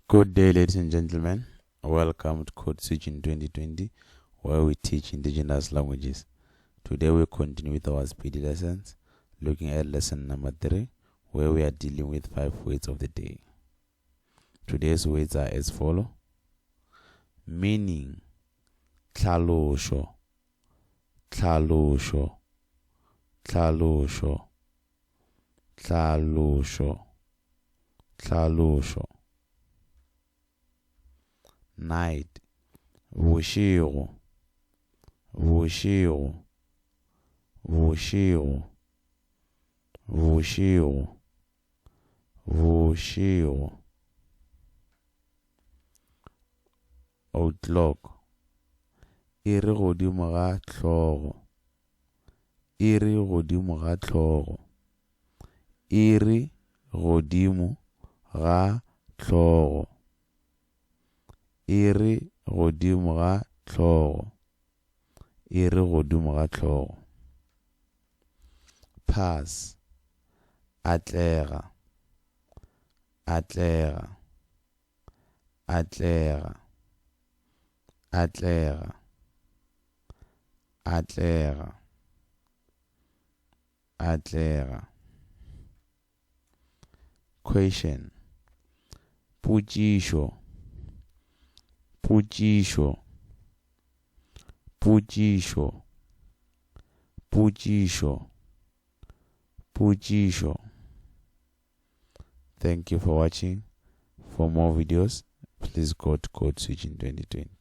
Good day, ladies and gentlemen. Welcome to Code Switching 2020, where we teach indigenous languages. Today we continue with our speedy lessons, looking at lesson number 3, where we are dealing with 5 words of the day. Today's words are as follow. Meaning, tlhalošo, tlhalošo, tlhalošo, tlhalošo, tlhalošo. Night, bošego, bošego, bošego, bošego, bošego. O'clock, iri godimo ga hlogo, iri godimo ga hlogo, iri godimo ga hlogo, iri godimo ga hlogo, iri godimo ga hlogo. Pass, atlega, atlega, atlega, atlega, atlega, atlega. Question, potšišo, potšišo, potšišo, potšišo, potšišo. Thank you for watching. For more videos, please go to Code Switching 2020.